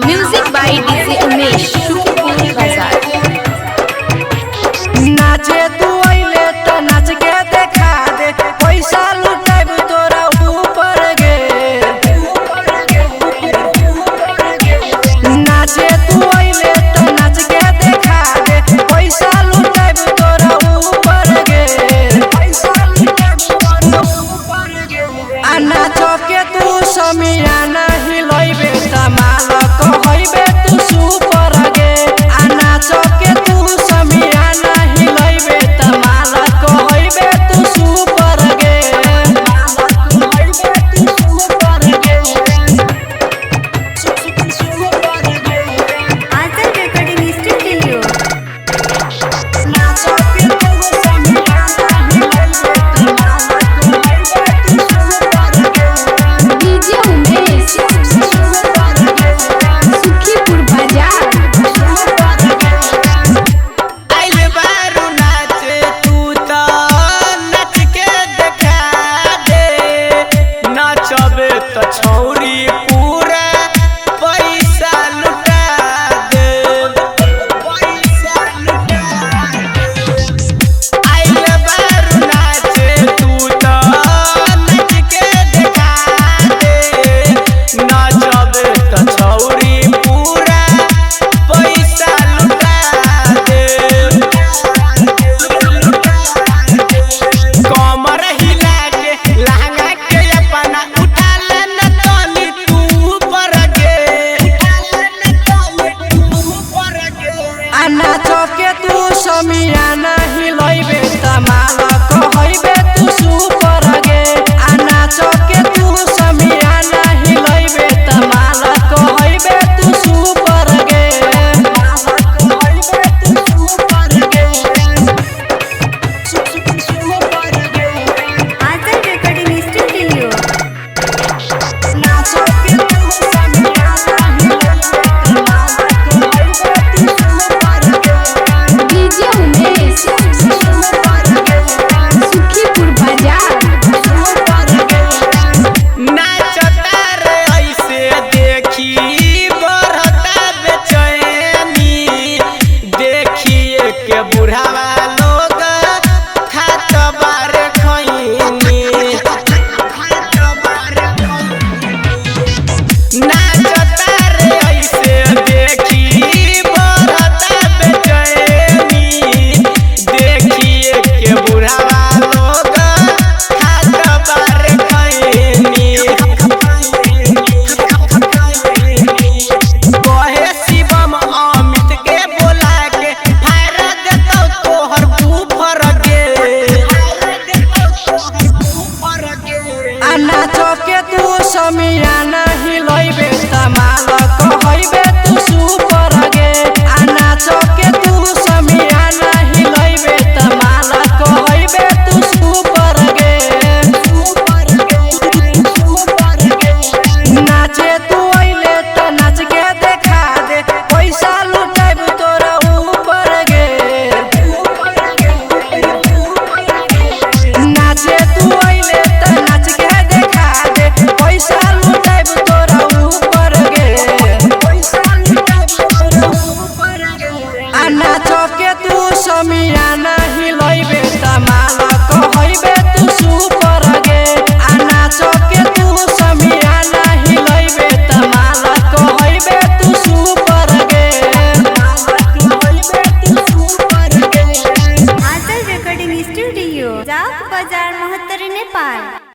Music by DJ Umesh, Sukhipur Bazar. नाचे तू अइले त नाच के देखा दे, पैसा लुटाइब तोरा ऊपर गे। नाचे तू अइले त नाच के देखा दे, पैसा लुटाइब तोरा ऊपर गे। आ नाच के तू समियाना हिलैबे त माल कहैबे तू सुपर गे। आ नाच के तू समियाना हिलैबे त माल कहैबे तू सुपर गे। Azar Recording Studio. नाच के तू समियाना हिलैबे त माल कहैबे तू सुपर गे। DJ Umesh, Sukhipur Bazar. आइल बारू नाचे तू त नाच के देखा दे, नाचबे त छौरी पूरा पैसा लुटा दे, पैसा लुटा दे। आइल बारू नाचे तू त नाच के देखा दे, नाचबे त छौरी पूरा पैसा लुटा दे। कमर हिला के लहंगा के अपना उठा लेना तनी तू ऊपर गे, आ नाच के तू समियाना हिलैबे त माल कहैबे तू सुपर गे। आ नाच के तू समियाना हिलैबे त माल कहैबे तू सुपर गे। Azar Recording Studio. नाच के तू समियाना हिलैबे त माल कहैबे तू सुपर गे। DJ Umesh, Sukhipur Bazar. नाचता रे ऐसे देखी बढ़ता बेचैनी, देखिए के बुढ़ावा लोग खात बार खैनी। नाचता रे ऐसे देखी बढ़ता बेचैनी, देखिए के बुढ़ावा लोग खात बार खैनी। कहे शिवम अमित के बोला के फायर देतौ तोहर ऊपर गे। आ नाच के तू समियाना हिलैबे त माल कहैबे तू सुपर गे। आ नाच के तू समियाना हिलैबे त माल कहैबे तू सुपर गे। नाचे तू अइले त नाच के देखा दे, पैसा लुटाइब तोरा ऊपर गे। नाचे तू अइले त नाच के देखा दे, पैसा लुटाइब तोरा ऊपर गे। आ नाच के तू समियाना हिलैबे त माल कहैबे तू सुपर गे। आ नाच के तू समियाना हिलैबे त माल कहैबे तू सुपर गे। Azar Recording Studio. Zak Bazar, Mahattari, Nepal.